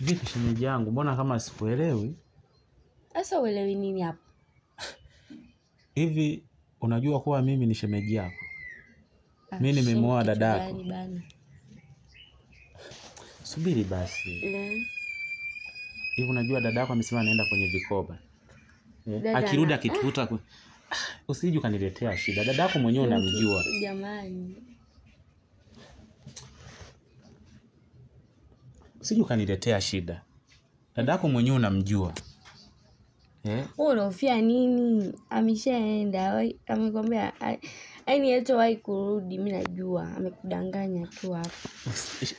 Vipi shemeji yangu, mbona kama sikuelewi? Sasa uelewi nini hapo? Hivi unajua kuwa mimi ni shemeji yako? Mimi nimemuoa dadako. Subiri basi. Hivi unajua dadako amesema anaenda kwenye vikoba. Akirudi akitukuta usije ukaniletea shida. Dadako mwenyewe unamjua. Jamani. Usije ukaniletea shida. Dadako mwenyewe unamjua. Wewe unahofia nini? Ameshaenda, amekwambia yaani hatawahi kurudi, mimi najua amekudanganya tu hapo.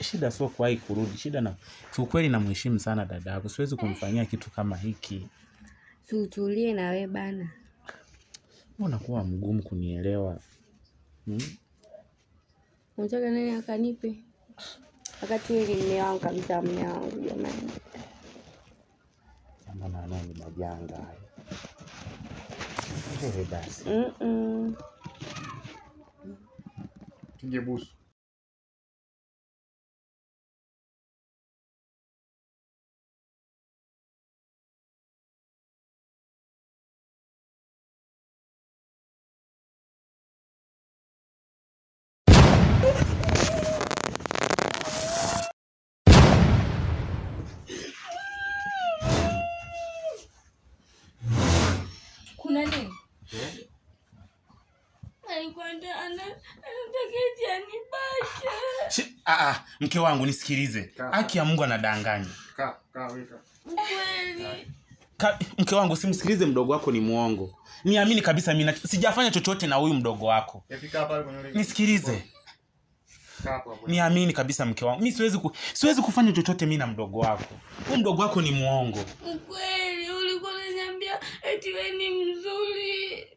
Shida sio kuwahi kurudi, shida na kiukweli namheshimu sana dadako. Siwezi kumfanyia kitu kama hiki. Tutulie na wewe bana. Mbona kuwa mgumu kunielewa? Unataka nani akanipe? Wakati wewe ni mume wangu kabisa, mume wangu jamani. Mbona nani majanga haya? Wewe basi. Pige busu. Kuna nini? Alikuwa anataka anibake. Mke wangu nisikilize. Haki ya Mungu anadanganya. Weka. Mke wangu simsikilize, mdogo wako ni muongo. Niamini kabisa mimi sijafanya chochote na huyu mdogo wako. Nisikilize. Niamini kabisa mke wangu. Mimi siwezi kufanya chochote mimi na mdogo wako. Huyu mdogo wako ni muongo. Kweli ulikuwa unaniambia eti wewe ni mzuri.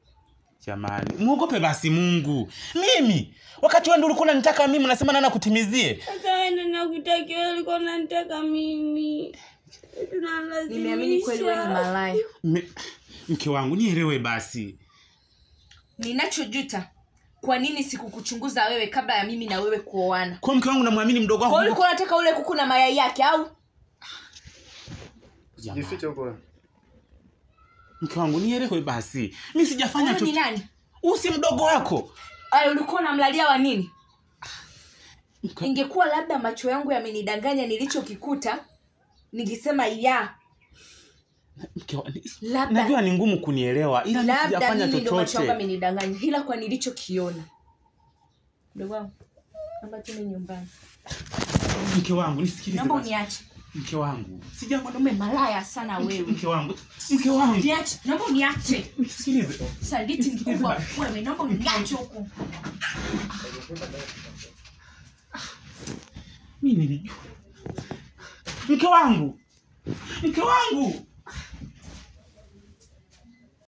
Jamani, muogope basi Mungu. Mimi wakati wewe ndio ulikuwa unanitaka mimi, unasema nani akutimizie? Sasa wewe ndio nakutaki, wewe ulikuwa unanitaka mimi. Nimeamini kweli wewe ni malaya. Mke wangu nielewe basi. Ninachojuta, kwa nini sikukuchunguza wewe kabla ya mimi na wewe kuoana? Kwa mke wangu namwamini mdogo wangu. Kwa ulikuwa unataka ule kuku na mayai yake au? Jifiche huko. Mke wangu nielewe basi. Mimi sijafanya chochote. Ni nani? Usi mdogo wako. Ai, ulikuwa unamlalia wa nini? Ingekuwa labda macho yangu yamenidanganya nilichokikuta, ningesema ya. Labda najua ni ngumu kunielewa, ila mimi sijafanya chochote. Labda macho yangu yamenidanganya, ila kwa nilichokiona. Mdogo wangu, naomba tuende nyumbani. Mke wangu nisikilize. Naomba uniache. Mke wangu, mwanaume malaya sana wewe. Mke wangu, mke wangu. Niache, naomba uniache. Nisikilize. Saliti mkubwa wewe, naomba uniache huko. Mimi nilijua. Mke wangu. Mke wangu.